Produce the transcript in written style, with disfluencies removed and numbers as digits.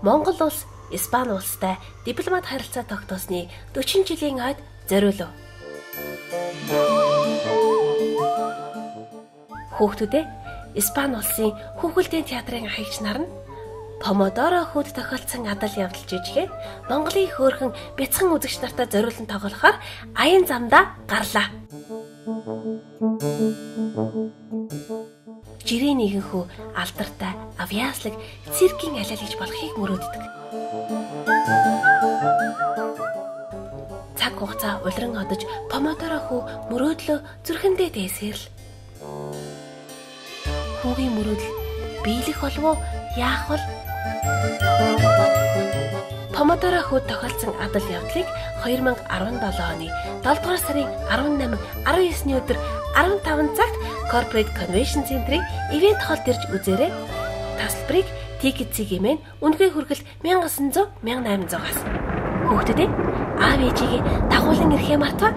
Монгол улс Испани улстай дипломат харилцаа тогтоосны 40 жилийн ойд зориулв. Хүүхдүүдээ, Испани улсын хүүхэлдэйн театрын аялагч нар нь Помодоро хүүд тохиолдсон адал явдал жижигээ Монголын хөөрхөн бяцхан үзэгч нартай зориулан тоглохоор аян замдаа гарлаа. Жирийн нэгэн хүү алдартай авьяаслаг циркийн алиалагч болохыг мөрөөддөг. Цаг хугацаа улиран одож Помодоро хүү мөрөөдлөө зүрхэндээ дээсээр л. Хүүгийн мөрөөдөл биелэх болов уу? Яах вэ? Помодоро хүүд тохиолдсон адал явдлыг 2017 оны 7 дугаар сарын 18, 19-ний өдөр 15 цагт Corporate Convention Center-ийн ивент холд ирж үзээрэй. Тасалбарыг Ticket-ийг үнэгүй хүргэлт 1900 1800-аас. Хүүхдүүдээ, аав ээжигээ дагуулan ирэхээ мартваа.